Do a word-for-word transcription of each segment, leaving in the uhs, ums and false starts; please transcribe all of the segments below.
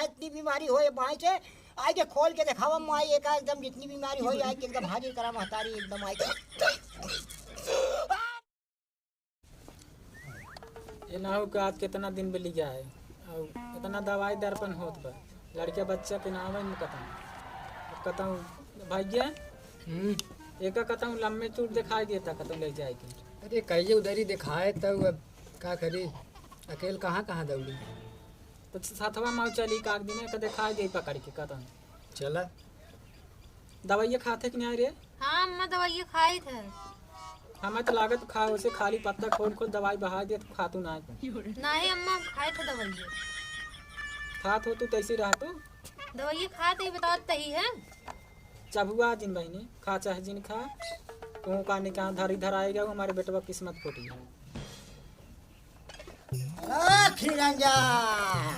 जितनी बीमारी होए बाई से, आइके खोल के देखावा माई, एका एकदम जितनी बीमारी होए, आइके एकदम हाजिर करा महतारी, एकदम आइके। ये ना हो कि आज कितना दिन में लिया है, और इतना दवाई दर्पण होत बा, लड़के बच्चा के नाम है कतम, कतम भैया, हम्म। एका कतम लम्बे चूट दिखाई देता, कतम ले जाए के। अरे कहिए उधर ही दिखाए, तब अब का करी, अकेल कहाँ कहाँ दौड़ी। तो साथवा माँ चली, काग दिन एक दिखाई दे पकड़ के कतम। चला। दवाइया खात है कि नहीं रे? हाँ अम्मा, दवाइया खाई थे। हमें तो लागत खा उसे खाली पत्ता खोल खोल दवाई बहा दे, तू खातू ना है। नहीं अम्मा, हम खाई थे दवाइया। खात हो तू तैसे रह तू। दवाइया खात ही बताओ तही है। चबुआ जिन बहिनी, खा चाहे जिन खा, तू का निकाह धरी धराएगा, हमारे बेटवा किस्मत फूटी है। अलख निरंजन,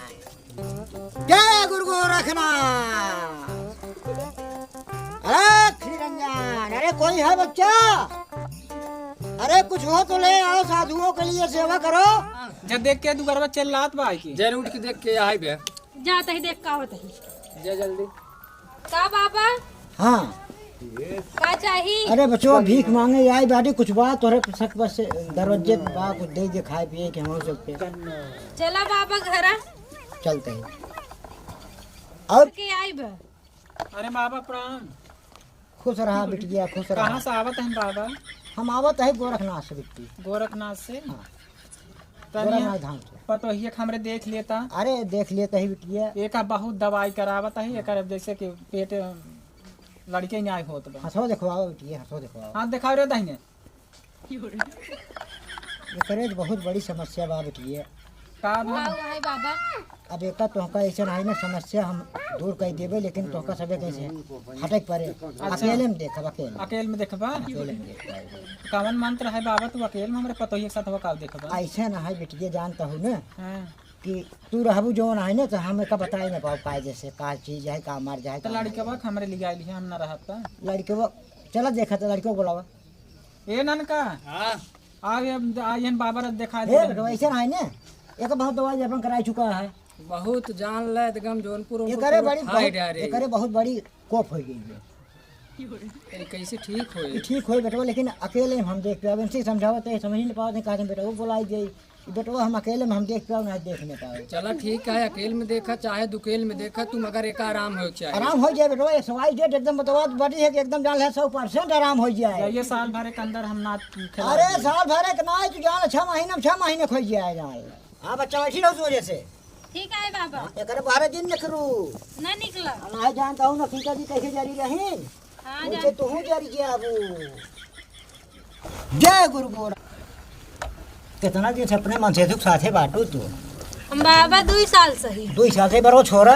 जय गुरु गोरखनाथ। अलख निरंजन, अरे कोई है बच्चा? अरे कुछ हो तो ले आओ, साधुओं के लिए सेवा करो। जब देख के दुगरवा चल लात बा की। जय उठ के देख के आई बे। जा तही देख का होत है। जा जल्दी। का बाबा? हाँ। का चाही? अरे बचवा, भीख मांगे आई बाटी, कुछ बा तोहरे सक बस दरवाजे बा, कुछ दे दे खाए पिए के हम सब के। चला बाबा घरा। चलते हैं। और के आई बा? अरे बाबा प्रणाम। खुश रहा बिटिया, खुश रहा। कहाँ से आवत हैं बाबा? हम आवत है गोरखनाथ से बिट्टी। गोरखनाथ से? हाँ। तनी गोरखनाथ धाम से। पतोहिया के हमरे देख लेता। अरे देख लेता ही बिटिया। एका बहुत दवाई करावत है, एकर जैसे कि पेट लड़के न्याय होत बा। हंसो देखवाओ बिटिया, हंसो देखवाओ। हाथ दिखाओ रे दाहिने। एकरे बहुत बड़ी समस्या बा बिटिया। का बा? का हुआ है बाबा? अब एका तोहका ऐसे नहीं ना समस्या हम दूर कर देबे, लेकिन तोहका सबे कैसे हटे के पड़े। अच्छा। अकेले में देखब, अकेले। अकेले में देखबा? अकेले में देख पाएबे। कवन मंत्र है बाबा, तू अकेले में हमरे पतोहिया के साथ हो का देखबा? ऐसे ना है बिटिया, जानता हूँ ना हाँ। कि तू रहबू जौन है ना, तो हम एका बताए ना पाओ का जैसे का चीज है, का मर जाए, तो का लड़कवा के हमरे लिया लिया, हम ना रहब त। लड़कवा, चला देखा तो लड़कवा बोलावा। ए ननका। हाँ। आ ये, आ ये बाबा रथ दिखा ए दे। बेटवा, ऐसे ना है ने? एक बहुत दवाई अपन कराई चुका है। बहुत जान ले एकदम जौनपुर ये उनपुर करे पूरा बड़ी खाई बहुत, डारे। ये करे बहुत बड़ी कोप हो गई है। ये कैसे ठीक होए? ये ठीक होए बेटवा, लेकिन अकेले हम देख पावे, इनसे समझावत है, समझ नहीं पावत है, कहा बेटा वो बोलाई जाई। बेटवा हम अकेले में हम देख पाओ ना देख नहीं पाओ। चला ठीक है, अकेले में देखा चाहे दुकेल में देखा, तुम अगर एक आराम हो चाहे। आराम हो जाए बेटवा, एक सवाई डेट एकदम बतवा बड़ी है कि एकदम जान ले सौ परसेंट आराम हो जाए। ये साल भर के अंदर हम ना खेला अरे दिए। साल भर के ना, तू जान छह महीने में, छह महीने खोज जाए जान। हाँ बच्चा बैठी रहो सोझे से। ठीक है बाबा। हाँ, एकरे बाहर दिन निकलू। ना निकला। ना जानता हूँ ना सीता जी कैसे जरी रही। हाँ, उनसे जान- तू जरी जाबू। जय गुरु गोरख। कितना दिन से अपने मनसेधु के साथे बाटू तू? हम बाबा दुई साल से ही। दुई साल से बरो छोरा।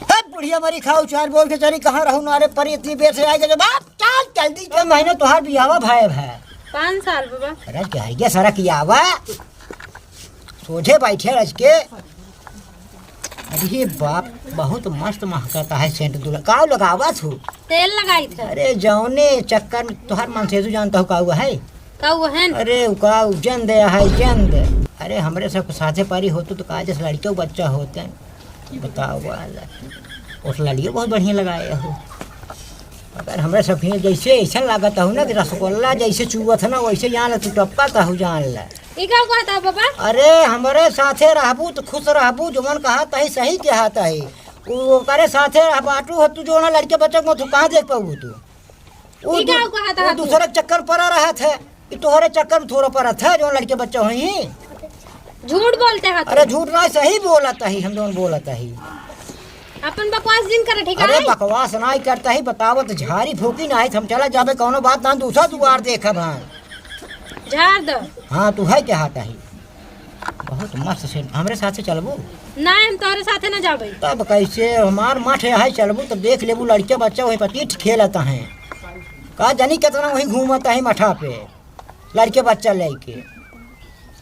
हे बुढ़िया मरी खाऊ चार बोल के चली कहाँ रहू नारे परी इतनी बेर से आई के बाप चल जल्दी के महीने तोहार बियावा भाई है। पाँच साल बाबा। अरे क्या है ये सारा कियावा? सोझे बैठे रच के। अरे बाप, बहुत मस्त महकता है सेंट दुल्हा। का लगावत हो? तेल लगाई थे। अरे जौने चक्कर में तोहर मनसेधु जानता हो का हुआ है? का हुआ है? अरे उ का उ जंद है जंद। अरे हमरे सब साथे पारी होतू तो का जैसे लड़के बच्चा होते हैं। बताओ वाला। उस लड़ियो बहुत बढ़िया लगाए हो। अगर हमरे सब के जैसे ऐसा लागत हो ना कि रसगुल्ला जैसे चुअत है ना वैसे जान ले तू टपका कहू जान ले। ई का कहता बाबा? अरे, हमरे साथे रहबू त खुश रहबू, जवन कहत ही सही कहत ही। उ ओकरे साथे रहबाटू हो तू, जवन लड़के बच्चे को तू कहाँ देख पाबू तू? उ ई का दू-, कहत उ ह तू? दूसरे के चक्कर पड़ा रहत है, कि तोहरे चक्कर में थोड़ा पड़त है, जवन लड़के बच्चे होई। झूठ बोलते ह तू। अरे, झूठ ना, सही बोलत ही, हम जवन बोलत ही। अपन बकवास जिन करे, ठीक अरे, है? बकवास ना करता ही, बतावत झारी फूकी ना है, हम चला जाबे, कौनो बात ना, दूसरा दुआर देखब हम। झाड़ दो। हाँ, तू है क्या हाथ ही? बहुत मस्त सेंट। हमरे साथे चलबू? ना, हम तोहरे साथे ना जाबे। तब कैसे? हमार मठ है, चलबू तो देख लेबू, लड़के बच्चा वहीं पतीठ खेलत हैं। का जानी कितना वहीं घूमत है मठा पे, लड़के बच्चा लेके।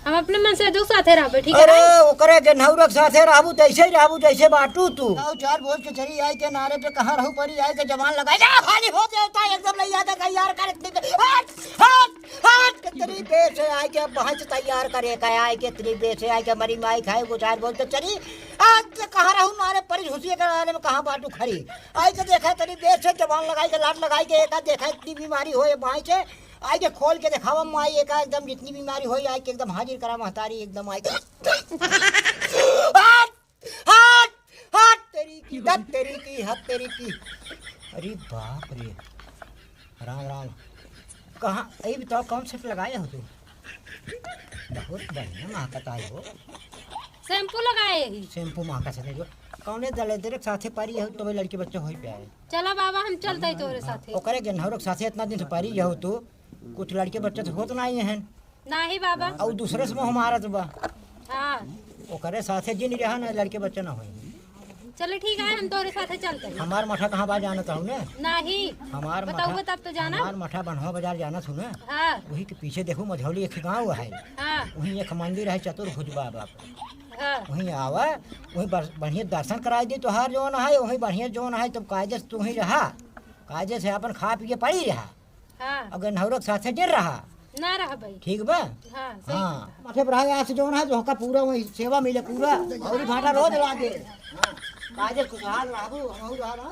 हम अपने मनसेधु के साथे रहबे, ठीक है? अरे, ओकरे गेन्हौरा के साथे रहबू, तैसे ही रहबू, जैसे बाटू तू। आओ, चार बोझ के चरी आई के नारे पे कहाँ रहू परी आई के जवान लगाई। जा, खाली हो देवता, एकदम नहीं आता, तैयार कर इतनी देर। हट, हट, हट, कितनी देर से आई के भैंस तैयार करे का, आई के इतनी देर से आई के मरी माई खाए, वो चार बोझ के चरी। आज के कहाँ रहू नारे परी, झूठ ये करा में कहाँ बाटू खड़ी? आई के देखा तनी बेच से जबान लगाई के, लात लगाई के, एका देखा इतनी बीमारी होए बाई से, आई के खोल के देखावा माई, एका एकदम जितनी बीमारी होई, आई के एकदम हाजिर करा महतारी, एकदम आई के। हट! हट! हट! तेरी की, धत तेरी की, हत तेरी की। अरे बाप रे। राम राम। कहाँ, ई बताओ कौन सेंट लगाए हो तू? बहुत बढ़िया महकत आए हो। शैम्पू लगाए ही। शैम्पू महकत है जो। कौने दलेदरे के साथे परी हो तो लड़के बच्चे होई पे आए। चला बाबा, हम चलते ही तोरे साथे। ओकरे गेन्हौर के साथे इतना दिन से परी हो तू, कुछ लड़के बच्चे तो होत नहीं हैं। नाही बाबा। और दूसरे से मोह मारत बा। हाँ। ओकरे साथे जिन रहा ना, लड़के बच्चे ना होई। चलो ठीक है, हम तोरे साथे चलते हैं। हमार मठा कहाँ बा जानत हूँ ने? नाही। हमार बताओ मठा, तब तो जाना। हमार मठा बनवा बाजार जानत हूँ ने? हाँ। वही के पीछे देखो मझौली एक गाँव है। हाँ। वहीं एक मंदिर है चतुर्भुज बाबा। हाँ। वहीं आवा, वहीं बर-, बढ़िया दर्शन कराई दी तोहार जौन है, वहीं बढ़िया जौन है, तब कायदे से तू ही रहा, कायदे से अपन खा पी के पड़ी रहा। हाँ। अगर नौरक साथे जिन रहा। ना रहा भाई। ठीक बा? हाँ, सही हाँ। बात। माथे पर रहा, आज से जौन है, जो का पूरा वही सेवा मिले, पूरा। और भाटा रोज लागे। हाँ। कायदे खुशहाल रहबू, हम रहा।